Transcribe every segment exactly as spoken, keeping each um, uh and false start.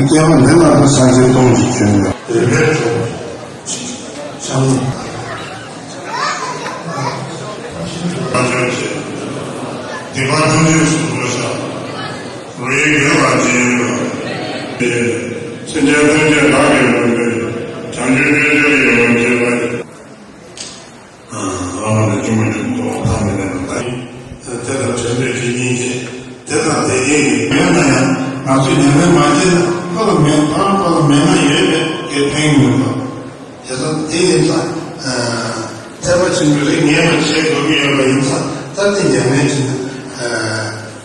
སྐྱེས་པ་འདི་ལ་ནི་སངས་རྒྱས་སྟོང་གི་ཆོས་ཉིད། རིམ་པས་འགྲོ། བྱང་། བྱང་ཆུབ་ཀྱི། སྡིག་པ་ཐམས་ཅད་སོ་སོར་བཤགས། རོ་ཡི་རྒྱུད་ལ་སྦྱིན་པ། སེམས་ཅན་ཐམས་ཅད་བདག་གིས་མ་གོས། བྱང་ཆུབ་སྤྱོད་མཆོག་ཡིད་འོང་སྤྱད་པ། ཨ་ནི་ཆུང་མ་ཆུང་དུ་ཐ་མི་ལེན་པ་དང་། དེ་དང་བྲལ་བའི་དེ་ཉིད་ཅན། དེ་དང་དེ་ཉིད་ཀྱི་ཡོད་ན་ཡང་ང་ཚོས་ཉམས་ལེན་མ་བྱས་ན་ཁོ་ལ་མེད་པ་ཁོ་ལ་མེད་ན་ཡོད་པའི་དེ་ཕན་གྱི་མི་འདུག་དེ་ཚོ་དེ་ཡིན་ཙང་། ཨ། ཐེག་པ་ཆེན་པོའི་རིགས་ངེས་པར་བྱེད་དགོས་ཀྱི་ཡོད་པ་ཡིན་ཙང་ད་དེ་ཉམས་ལེན་བྱས་ན། ཨ།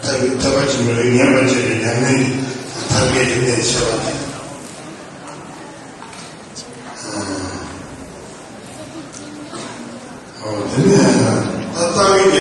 ཐེག་ཐེག་པ་ཆེན་པོའི་རིགས་ངེས་པར་བྱེད་པའི་ཉམས་ལེན་གྱི་ཐབས་མཁས་ཀྱི་གནད་ཆེ་བ་དེ།